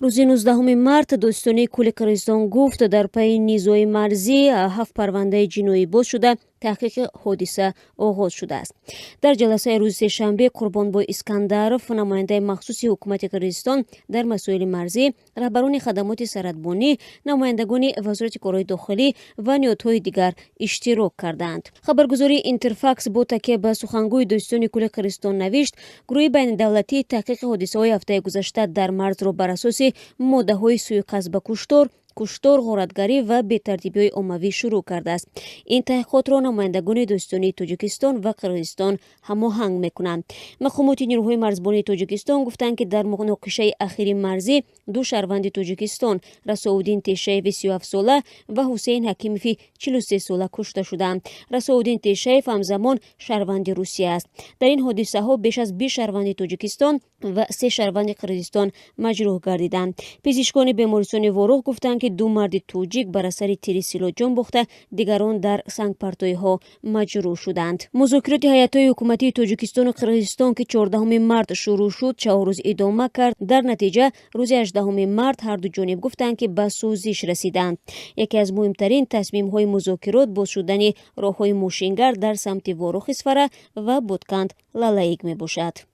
Рӯзи 19 март Додситонии кулли Қирғизистон гуфт, дар пайи низои марзӣ ҳафт парвандаи ҷиноӣ боз шуда, таҳқиқи ҳодиса оғоз шудааст. Дар ҷаласаи рӯзи сешанбе Қурбонбой Искандаров, намояндаи махсуси ҳукумати Қирғизистон дар масоили марзӣ, раҳбарони хадамоти сарҳадбонӣ, намояндагони Вазорати корҳои дохилӣ ва ниҳодҳои дигар иштирок карданд. Хабаргузории Интерфакс бо такя ба сухангӯи Додситони кулли Қирғизистон навишт, гурӯҳи байнидавлатии таҳқиқи ҳодисаҳои ҳафтаи гузашта дар марзро бар асоси моддаҳои сӯиқасд ба куштор, куштор, ғоратгарӣ ва бетартибиҳои оммавӣ шурӯъ кардааст. Ин таҳқиқотро намояндагони додситонии Тоҷикистон ва Қирғизистон ҳамоҳанг мекунанд. Мақомоти нирӯҳои марзбонии Тоҷикистон гуфтанд, ки дар муноқишаи ахири марзӣ ду шаҳрванди Тоҷикистон, Расоуддин Тешаеви 37-сола ва Ҳусейн Ҳакимови 43-сола, кушта шуданд. Расоуддин Тешаев ҳамзамон шаҳрванди Русия аст. Дар ин ҳодисаҳо беш аз 20 шаҳрванди Тоҷикистон ва се шаҳрванди Қирғизистон маҷрӯҳ гардиданд. Пизишкони бемористони Ворух гуфтанд, ки ду марди тоҷик бар асари тири силоҳ ҷон бохта, дигарон дар сангпартоиҳо маҷрӯҳ шуданд. Музокироти ҳайатҳои ҳукуматии Тоҷикистону Қирғизистон, ки 14 март шурӯъ шуд, 4 рӯз идома кард. Дар натиҷа рӯзи 18 март ҳарду ҷониб гуфтанд, ки ба созиш расиданд. Яке аз муҳимтарин тасмимҳои музокирот боз шудани роҳҳои мошингард дар самти Ворух, Исфара ва Бутканд, Лалаик мебошад.